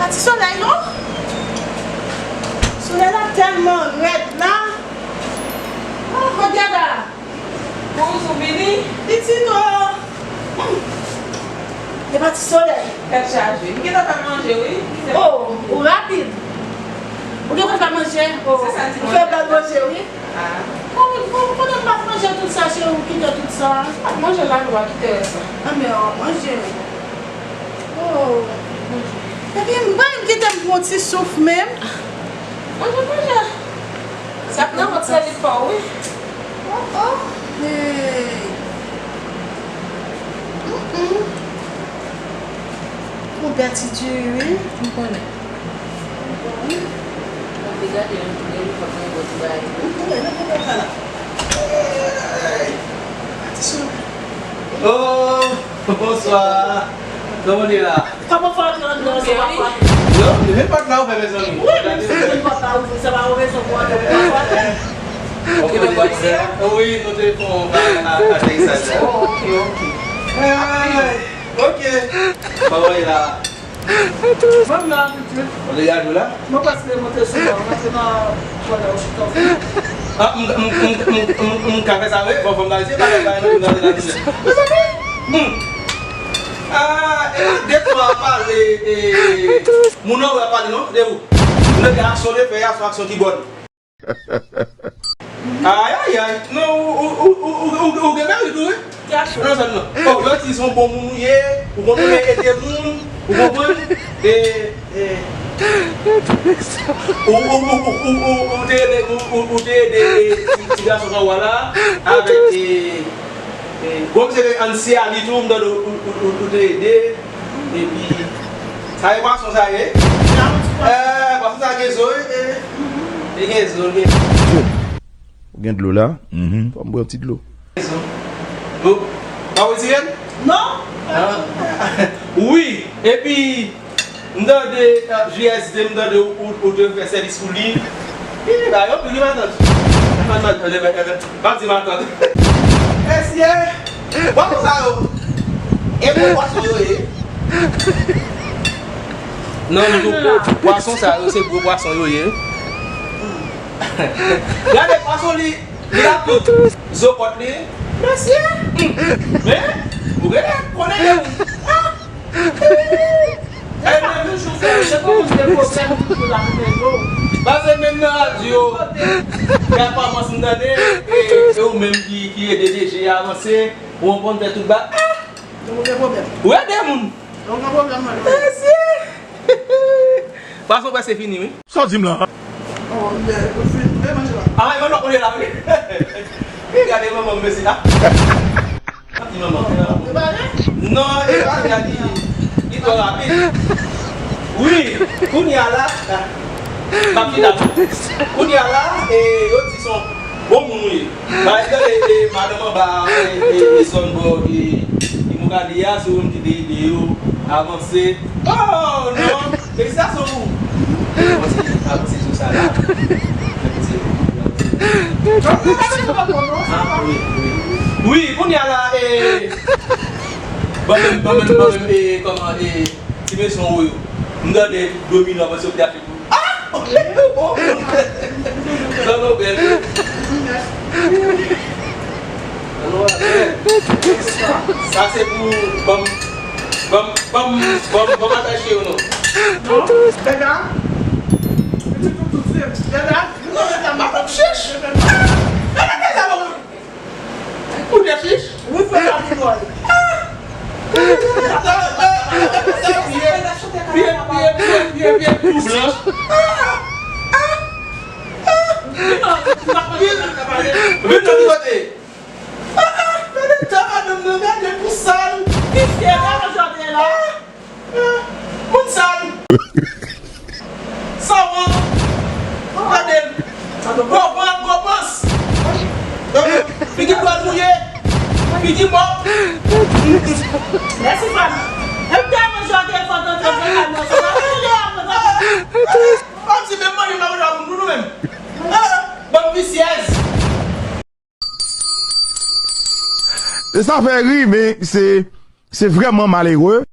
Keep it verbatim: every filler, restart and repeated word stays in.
Pa ti solèy non. Solèy la tèlman rèd la. Oh, Jada. Bonjou, Bini. Pitit o. Hmm. E pa ti solèy. Tèt chaje. M gentan fè manje, wi. Oh, ou rapid. Ou gentan fè manje? Oh, ou fè bèl manje, wi. Ah. Bon, bon, pandan m ap manje tout sa, cheri, ou kite tout sa. M ap manje la, nou va kite rès la. Ah, men, oh, manje. Oh. Epi, m pa menm kite m pran ti souf menm. Manje, manje. Sa ap nan vant sèvi pa w, wi. Oh, oh. Hey. Mm-mm. Ou pèdi diri, wi. M konnen. M konnen. Mwen te gade yon tou de jou, fòk mwen bò ti bagay. M konnen, nan pwoblèm sa la. Hey. Pati sou. Oh, bonswa. Kòman w ye la? Kòman fè antre anndan sa w ap frape? Non, men pòt la ouvè, mezanmi. Wi, menm si pòt la ouvè, se pa yon rezon pou antre, pou frape. Ok, wi, nou te fè yon bagay a, a aterisaj la. Oh, ok, ok. Ay, ok. Kòman w ye la? Mwen la, pitit. Ou te gade la? Mwen paske monte sou mwen, mwen te nan pwòt la, ou chita. Ah, m, m, m ka fè sa, wi. Bon, fò m ta di, bagay, bagay, nou, nou, nou, nou. Mezanmi! Hmm. Ah, e pa de twa pale, e, moun nan ou ap pale, non, de ou. Moun nan gen aksyon de fè, aksyon, aksyon ki bòn. Ayayay, non, ou, ou gen merit ou, wi. Ki aksyon? Non, sa non. Oh, yo di se yon bon moun ou ye, ou konn ede moun, ou konprann? E, e, ou, ou, ou, ou, ou, ou te ede, ou, ou, ou te ede, e, ti, ti gason pa w la, avèk, e, e, bon, se ann siyal li tou, m tande ou, ou, ou, ou te ede, epi, sa e pwason sa ye? E, pwason sa gen zo, e, e, li gen zo, li gen. Ou gen dlo la? Mhm. Fò m bwè yon ti dlo. Dlo? Pa wè sirèn? Non. Ah. Wi, epi, m tande, euh, J S D, m tande ou, ou, ou te fè sèvis pou li. Ih, ba yo, pi li matant. Matant, matant, matant. Pa di matant. Mesye, pwason sa yo. E gwo pwason yo ye. Non, m di w, pwason sa yo, se gwo pwason yo ye. Gade pwason li, li ap tout zo kòt li. Mesye, men, ou genlè konnen de moun. Ah! E pa toujou fè, se pou moun gen pwoblèm pou la pou yo. Pase menm nan radyo, y ap avanse m tande, e, e ou menm ki, ki ede D J avanse, ou konprann fè tout ba. Ah! Donk ou gen pwoblèm. Ou ede moun. Donk ou gen pwoblèm, mwen. Mesye! Pwason prèske fini, wi. Sa w di m la? Oh, yeah, ou fin, men manje la. Ah, e manman kote la, wi. Wi, gade manman m, mesye. Ah. Ti manman. Non, e pa li, li, li twò rapid. Wi, kounye a la, m ap chita. Kounye a la, e, yo di se yon bon moun ou ye. Ba, e, e, e, madanm anba, e, e, e, zòn bò, e, e, Mokali a, se ou menm ki te ede yo avanse. Oh, non! Felisitasyon pou ou. Avanse, avanse sou sa la. Ah, wi, wi. Wi, kounye a la, e, ban menm, ban menm, ban menm, e, kòman, e, ti mesye yo. M tande domino avanse, yo te achte pou. Ah! Zòn Obèl. Sa se pou banm, banm, banm, banm, banm atache yo non. Non, Dada. Pitit ou tout se Dada. Non, Dada, m ap chèch. Dada, Dada, Ou te chich? Wi, frè, pa pi lwen. Vye, vye, vye, vye, vye, tou blan. Vin nan ki kote? Gade ta madanm nan, gade pou sal. Visye, gade jan l ye la. Moun sal. Sanwont. Gade l. Gwo vant, gwo pans. Figi dwèt mouye. Figi mò. Mèsi, frè m. Epi tèlman jan w te fò, tande, tande, tande, tande. Ou di menm manje nan moun nou menm. Bann visyèz. Sa fè ri, men se, se vrèman malere.